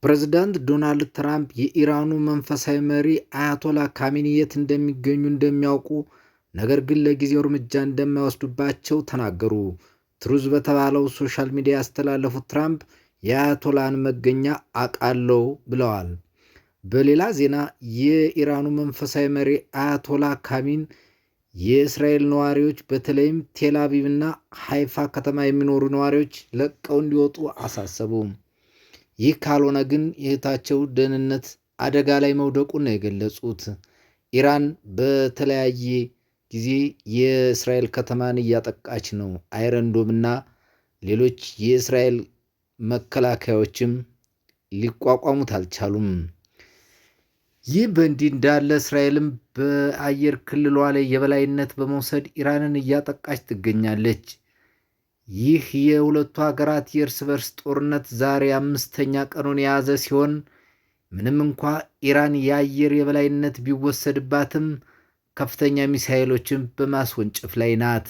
ፕሬዝዳንት ዶናልድ ትራምፕ የኢራኑ መንፈሳዊ መሪ አያቶላ ካሚኒ የት እንደሚገኙ እንደሚያውቁ ነገር ግን ለጊዜው እርምጃ እንደማይወስዱባቸው ተናገሩ። ትሩዝ በተባለው social media ያስተላለፉት ትራምፕ የአያቶላን መገኛ አቃለው ብለዋል። በሌላ ዜና የኢራኑ መንፈሳዊ መሪ አያቶላ ካሚን የእስራኤል ነዋሪዎች በተለይም ቴል አቪቭና ሃይፋ ከተማ የሚኖሩ ነዋሪዎች ለቀው እንዲወጡ አሳሰቡ። ይህ ካልሆነ ግን የህይወታቸው ደህንነት አደጋ ላይ መውደቁን ነው የገለጹት። ኢራን በተለያየ ጊዜ የእስራኤል ከተማን እያጠቃች ነው። Iron Dome ና ሌሎች የእስራኤል መከላከያዎችም ሊቋቋሙት አልቻሉም። ይህ በእንዲህ እንዳለ እስራኤልም በአየር ክልሏ ላይ የበላይነት በመውሰድ ኢራንን እያጠቃች ትገኛለች። ይህ የሁለቱ ሀገራት የእርስ በርስ ጦርነት ዛሬ አምስተኛ ቀኑን የያዘ ሲሆን፣ ምንም እንኳ ኢራን የአየር የበላይነት ቢወሰድባትም ከፍተኛ ሚሳኤሎችን በማስወንጨፍ ላይ ናት።